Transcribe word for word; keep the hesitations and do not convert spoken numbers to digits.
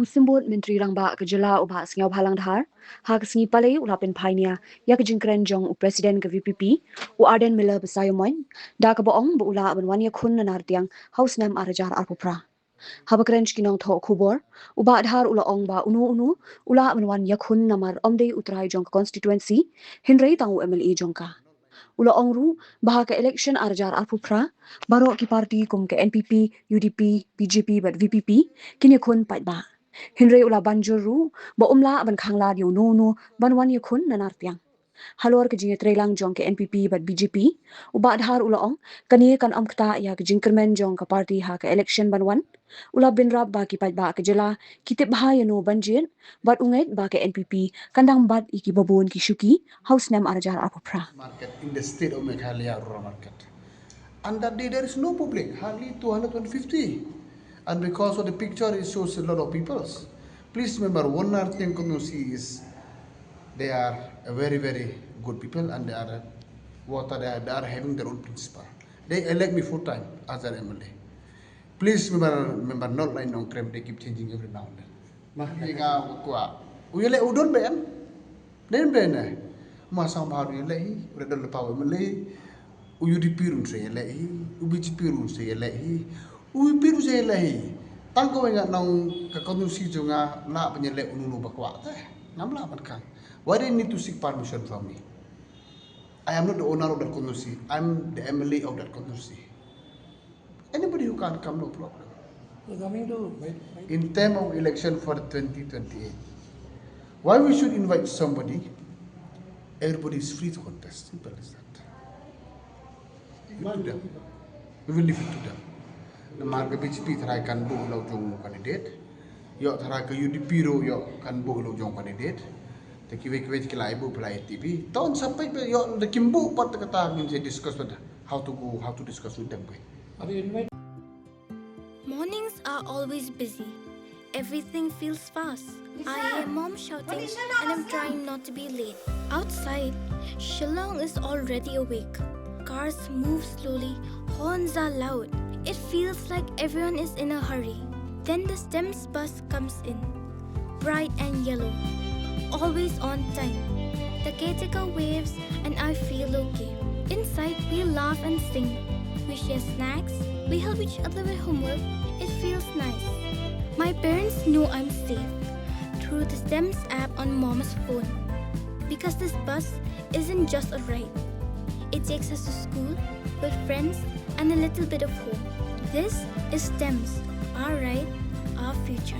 Symbud Myntri Rangbah ka jylla u Bah Sniawbhalang Dhar, ha ka sngi Palei u la pynphai nia ïa ka jingkren jong u President ka V P P, u Ardent Miller Basaiawmoit, da kaba ong ba u lah ban wan ïakhun na Nartiang ha u snem ar hajar arphew phra. Haba kren sha ki nongthoh khubor, u Bah Dhar u la ong ba uno uno u lah ban wan ïakhun namar ym dei u trai jong ka constituency, hynrei tang u M L A jong ka. U la ong ruh ba ha ka election ar hajar arphew phra, baroh ki party kum ka N P P, U D P, B J P bad V P P kin ïakhun paidbah. Hynrei u la ban jur ruh ba um lah ban khanglad ïa uno uno ban wan ïakhun na Nartiang. Halor ka jingïatreilang jong ka N P P bad B J P, u Bah Dhar u la ong, kane kan ym ktah ïa ka jingkyrmen jong ka party ha ka election ban wan. U la bynrap ba ki paidbah ka jylla ki tip bha ïano ban jied, bad u ngeit ba ka N P P kan dang bat ïa kiba bun ki shuki ha u snem ar hajar arphew phra. Market in the state of Meghalaya rural market. And that day there is no public, hardly two hundred, two hundred fifty. And because of the picture, it shows a lot of peoples. Please remember, one Nartiang constituency is, they are a very, very good people, and they are, what are they, they are having their own principle. They elect me full time as their M L A. Please remember, remember, not like Nongkrem, they keep changing every now and then. Mah, ïa nga kwah. U ïaleh u don ba em. Dei ba ne. Ma sang ba u ïaleh hi, u don le pa u M L A. U U D P ruh sa ïaleh hi, u B J P ruh sa ïaleh hi. U U P ruh sa ïaleh hi. Tang kawei nga nong ka constituency jong nga lah ban ïaleh uno uno ba kwah te. Ngam lah ban khang. Why they need to seek permission from me? I am not the owner of that constituency. I'm the M L A of that constituency. Anybody who can't come, no problem. We're coming to wait, wait. In term of election for twenty twenty-eight, why we should invite somebody? Everybody is free to contest. Simple as that. Leave it to them. We will leave it to them. Namar ka B J P tharai kan buh ïa la u jong u candidate. Ïoh tharai ka U D P ruh ïoh kan buh ïa la u jong u candidate. Te kiwei kiwei ki la ïa buh pla A T B. Ton sa peit ïoh da kim buh pat kata ngin sa discuss pat how to go, how to discuss with them. Are you invite? Mornings are always busy. Everything feels fast. I hear mom shouting and I'm trying not to be late. Outside, Shillong is already awake. Cars move slowly, horns are loud. It feels like everyone is in a hurry. Then the STEMS bus comes in. Bright and yellow. Always on time. The caretaker waves and I feel okay. Inside, we laugh and sing. We share snacks. We help each other with homework. It feels nice. My parents know I'm safe through the STEMS app on mom's phone. Because this bus isn't just a ride, it takes us to school, with friends, and a little bit of home. This is STEMS, our ride, our future.